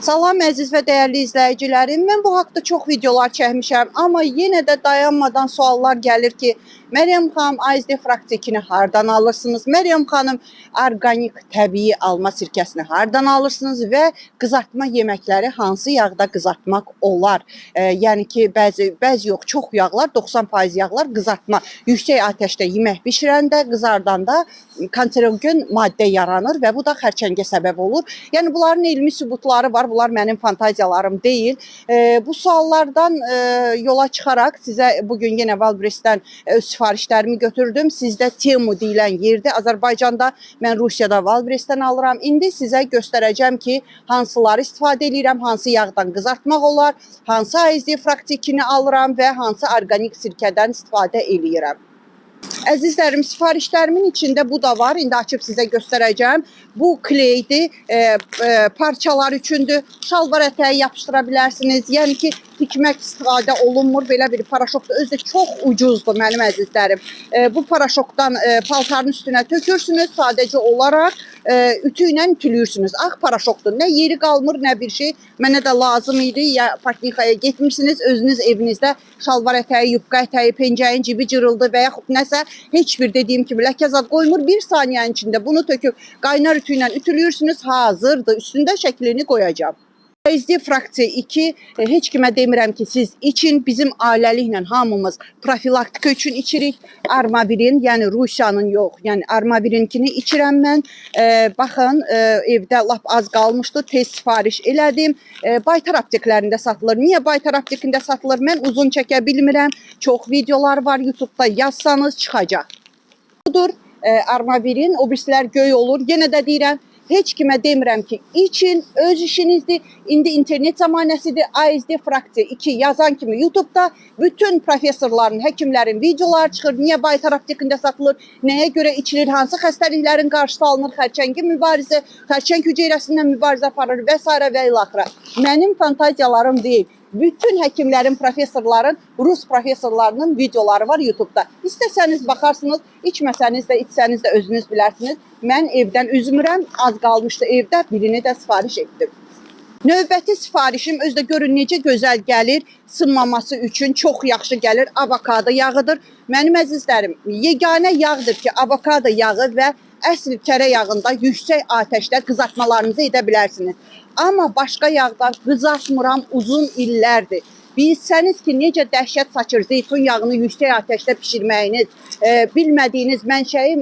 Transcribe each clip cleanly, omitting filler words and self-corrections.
Salam əziz və dəyərli izləyicilərim. Mən bu haqda çox videolar çəkmişəm, amma yenə də dayanmadan suallar gəlir ki, Məryəm xanım, ASD fraksiya 2-ni hardan alırsınız? Məryəm xanım, orqanik təbii alma sirkəsini hardan alırsınız və qızartma yeməkləri hansı yağda qızartmaq olar? Yəni ki, bəzi yox, çox yağlar, 90% yağlar qızartma yüksək atəşdə yemək bişirəndə, qızardanda kanserogen maddə yaranır və bu da xərçəngə səbəb olur. Yəni bunların elmi sübutları var. Bunlar mənim fantaziyalarım deyil. Bu suallardan yola çıxaraq sizə bugün yenə Wildberries-dən öz sifarişlərimi götürdüm. Sizdə Temu deyilən yerdir. Azərbaycanda, mən Rusiyada Wildberries-dən alıram. İndi sizə göstərəcəm ki, hansıları istifadə edirəm, hansı yağdan qızartmaq olar, hansı ASD fraksiya 2-ni alıram və hansı orqanik sirkədən istifadə eləyirəm. Əzizlərim, sifarişlərimin içində bu da var. İndi açıb sizə göstərəcəm. Bu kleydir, parçalar üçündür. Şalvar ətəyi yapışdıra bilərsiniz. Yəni ki, tikmək istifadə olunmur. Belə bir paraşokdur. Özü də çox ucuzdur mənim əzizlərim. Bu paraşokdan paltarın üstünə tökürsünüz. Sadəcə olaraq ütü ilə ütülürsünüz. Ağ paraşokdur. Nə yeri qalmır, nə bir şey. Mənə də lazım idi. Ya Patnikaya getmişsiniz, özünüz evinizdə şalvar ətəyi, yubka ətəyi, pencəyin cibi cırıldı və yaxud nəsə, heç bir dediyim kimi ləkə zad qoymur. Bir saniyənin içində bunu töküb qaynar ütü ilə ütülürsünüz. Hazırdır. Üstündə şəklini qoyacağam. SD fraksiya 2, heç kimə demirəm ki, siz için. Bizim ailəliklə hamımız profilaktika üçün içirik. Armavirin, yəni Rusiyanın yox, yəni Armavirinkini içirəm mən. Baxın, evdə lap az qalmışdı, tez sifariş elədim. Baytar apteklərində satılır. Niyə Baytar aptekində satılır? Mən uzun çəkə bilmirəm. Çox videolar var YouTube-da, yazsanız çıxacaq. Budur Armavirin, o birislər göy olur. Yenə də deyirəm, heç kimə demirəm ki, için, öz işinizdir. İndi internet zəmanəsidir. ASD fraksiya 2 yazan kimi YouTube-da bütün professorların, həkimlərin videoları çıxır. Niyə Baytar aptekində satılır, nəyə görə içilir, hansı xəstəliklərin qarşısı alınır, xərçəngi mübarizə, xərçəng hüceyrəsindən mübarizə aparır və s. və ilaxıra. Mənim fantaziyalarım deyil. Bütün həkimlərin, professorların, Rus professorlarının videoları var YouTube-da. İstəsəniz baxarsınız, içməsəniz də, içsəniz də özünüz bilərsiniz. Mən evdən üzmürəm, az qalmışdı evdə, birini də sifariş etdim. Növbəti sifarişim, özü də görün necə gözəl gəlir, sınmaması üçün çox yaxşı gəlir, avokado yağıdır. Mənim əzizlərim, yeganə yağdır ki, avokado yağı və əsl kərə yağında yüksək atəşdə qızartmalarınızı edə bilərsiniz. Amma başqa yağda qızartmıram uzun illərdir. Bilsəniz ki, necə dəhşət saçır zeytun yağını yüksək atəşdə bişirməyiniz, bilmədiyiniz mənşəyi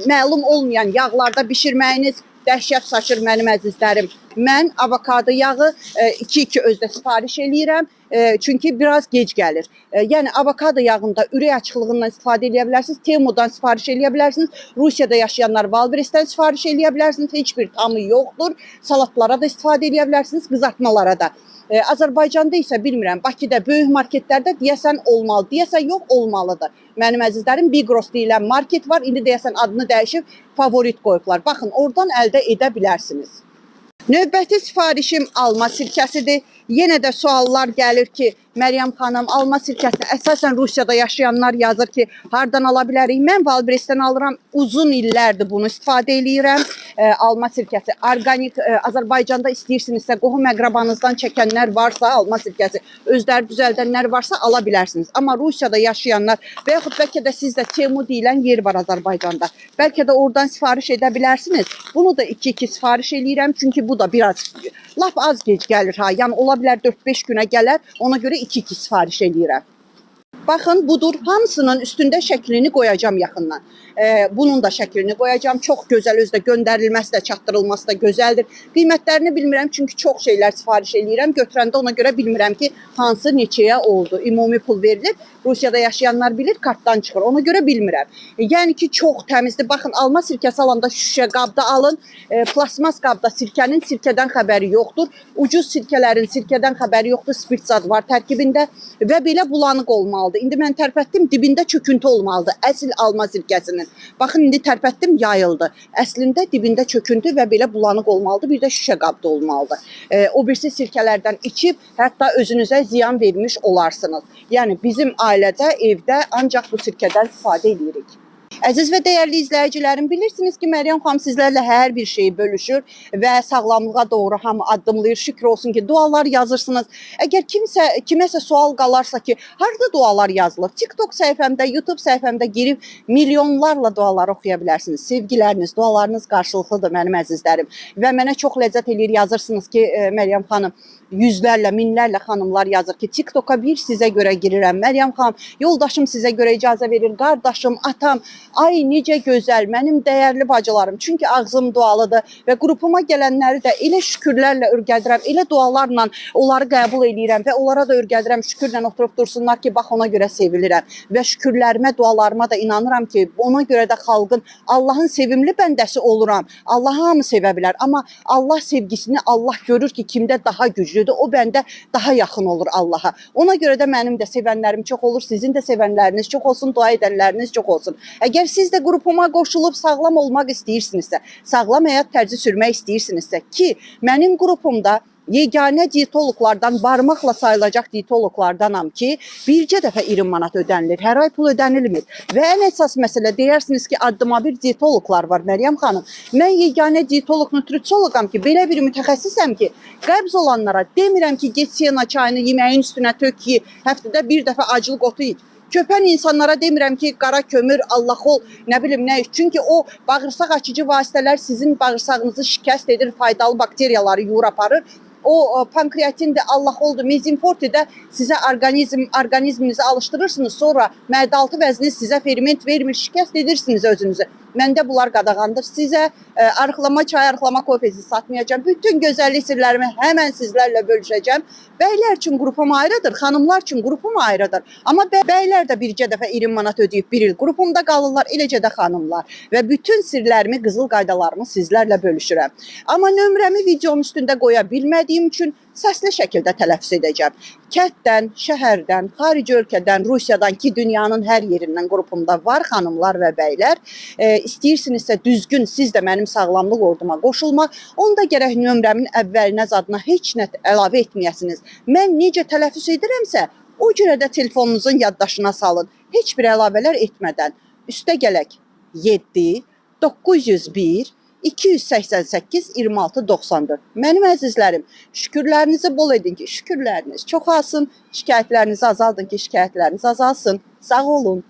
məlum olmayan yağlarda bişirməyiniz dəhşət saçır mənim əzizlərim. Mən avokado yağı 2-2 özdə sifariş eləyirəm, çünki biraz gec gəlir. Yəni avokado yağında ürək açıqlığından istifadə eləyə bilərsiniz, Temudan sifariş eləyə bilərsiniz, Rusiyada yaşayanlar Wildberries-dən sifariş eləyə bilərsiniz. Heç bir tamı yoxdur. Salatlara da istifadə eləyə bilərsiniz, qızartmalara da. Azərbaycanda isə bilmirəm, Bakıda böyük marketlərdə deyəsən olmalı, deyəsən yox, olmalıdır. Mənim əzizlərim, Bigros deyilən market var. İndi deyəsən adını dəyişib favorit qoyublar. Baxın, oradan əldə edə bilərsiniz. Növbəti sifarişim alma sirkəsidir. Yenə də suallar gəlir ki, Məryəm xanım, alma sirkəsini əsasən Rusiyada yaşayanlar yazır ki, hardan ala bilərik? Mən Wildberries-dən alıram. Uzun illərdir bunu istifadə eləyirəm. Alma sirkəsi orqanik, Azərbaycanda istəyirsinizsə, qohum əqrabanızdan çəkənlər varsa, alma sirkəsi özləri düzəldənlər varsa ala bilərsiniz. Amma Rusiyada yaşayanlar və yaxud bəlkə də sizdə Temu deyilən yer var Azərbaycanda. Bəlkə də oradan sifariş edə bilərsiniz. Bunu da 2-2 sifariş eləyirəm, çünki bu da biraz lap az gec gəlir ha. Yəni ola bilər 4-5 günə gələr. Ona görə 2-2 sifariş eləyirəm. Baxın, budur. Hamısının üstündə şəklini qoyacağam yaxından. Bunun da şəklini qoyacağam. Çox gözəl, özü də göndərilməsi də, çatdırılması da gözəldir. Qiymətlərini bilmirəm, çünki çox şeylər sifariş eləyirəm. Götürəndə ona görə bilmirəm ki, hansı neçəyə oldu. Ümumi pul verilir. Rusiyada yaşayanlar bilir, kartdan çıxır. Ona görə bilmirəm. Yəni ki, çox təmizdir. Baxın, alma sirkəsi alanda şüşə qabda alın. Plasmas qabda sirkənin sirkədən xəbəri yoxdur. Ucuz sirkələrin sirkədən xəbəri yoxdur. Spirt zad var tərkibində və belə bulanıq olmalıdır. İndi mən tərpətdim, dibində çöküntü olmalıdır. Əsl alma sirkəsinin. Baxın, indi tərpətdim, yayıldı. Əslində dibində çöküntü və belə bulanıq olmalıdır. Bir də şüşə qabda olmalıdır. O birisi sirkələrdən içib, hətta özünüzə ziyan vermiş olarsınız. Yəni bizim ailədə, evdə ancaq bu sirkədən istifadə edirik. Əziz və dəyərli izləyicilərim, bilirsiniz ki, Məryəm xanım sizlərlə hər bir şeyi bölüşür və sağlamlığa doğru hamı addımlayır. Şükür olsun ki, dualar yazırsınız. Əgər kimsə kiməsə sual qalarsa ki, harda dualar yazılır? TikTok səhifəmdə, YouTube səhifəmdə girib milyonlarla dualar oxuya bilərsiniz. Sevgiləriniz, dualarınız qarşılıqlıdır mənim əzizlərim. Və mənə çox ləzzət eləyir yazırsınız ki, Məryəm xanım, yüzlərlə, minlərlə xanımlar yazır ki, TikToka bir sizə görə girirəm. Məryəm xanım, yoldaşım sizə görə icazə verir, qardaşım, atam, ay necə gözəl, mənim dəyərli bacılarım. Çünki ağzım dualıdır və qrupuma gələnləri də elə şükürlərlə örgəldirəm, elə dualarla onları qəbul eləyirəm və onlara da örgəldirəm, şükürlə oturub dursunlar ki, bax ona görə sevilirəm və şükürlərimə, dualarıma da inanıram ki, ona görə də xalqın Allahın sevimli bəndəsi oluram. Allah hamı sevə bilər, amma Allah sevgisini Allah görür ki, kimdə daha güclüdür, o bəndə daha yaxın olur Allaha. Ona görə də mənim də sevənlərim çox olur, sizin də sevənləriniz çox olsun, dua edənləriniz çox olsun. Əgər siz də qrupuma qoşulub sağlam olmaq istəyirsinizsə, sağlam həyat tərzi sürmək istəyirsinizsə ki, mənim qrupumda yeganə diyetoloqlardan, barmaqla sayılacaq diyetoloqlardanam ki, bircə dəfə 20 manat ödənilir, hər ay pul ödənilmir. Və ən əsas məsələ deyərsiniz ki, addıma bir diyetoloqlar var Məryəm xanım. Mən yeganə diyetoloq, nutritsoloqam ki, belə bir mütəxəssisəm ki, qəbz olanlara demirəm ki, get sena çayını yeməyin üstünə tök ye, həftədə bir dəfə acılıq otu iç. Köpən insanlara demirəm ki, qara kömür, allaxol, nə bilim nə. Çünki o bağırsaq açıcı vasitələr sizin bağırsağınızı şikəst edir, faydalı bakteriyaları yuyur aparır. O pankreatin də allaxoldur, mezinforti də sizə orqanizminizi alışdırırsınız. Sonra mədə altı vəziniz sizə ferment vermir, şikəst edirsiniz özünüzü. Məndə bunlar qadağandır. Sizə arıqlama çay, arıqlama kofesi satmayacağam. Bütün gözəllik sirlərimi həmən sizlərlə bölüşəcəm. Bəylər üçün qrupum ayrıdır, xanımlar üçün qrupum ayrıdır. Amma bəylər də bircə dəfə 20 manat ödəyib bir il qrupumda qalırlar, eləcə də xanımlar. Və bütün sirlərimi, qızıl qaydalarımı sizlərlə bölüşürəm. Amma nömrəmi videonun üstündə qoya bilmədiyim üçün səsli şəkildə tələffüz edəcəm. Kənddən, şəhərdən, xarici ölkədən, Rusiyadan ki, dünyanın hər yerindən qrupumda var xanımlar və bəylər. İstəyirsinizsə düzgün siz də mənim sağlamlıq orduma qoşulmaq, onda gərək nömrəmin əvvəlinə zadına heç nə əlavə etməyəsiniz. Mən necə tələffüz edirəmsə, o cürə də telefonunuzun yaddaşına salın. Heç bir əlavələr etmədən. Üstə gələk 7 901 288 26 94. Mənim əzizlərim, şükürlərinizi bol edin ki, şükürləriniz çoxalsın, şikayətlərinizi azaldın ki, şikayətləriniz azalsın. Sağ olun.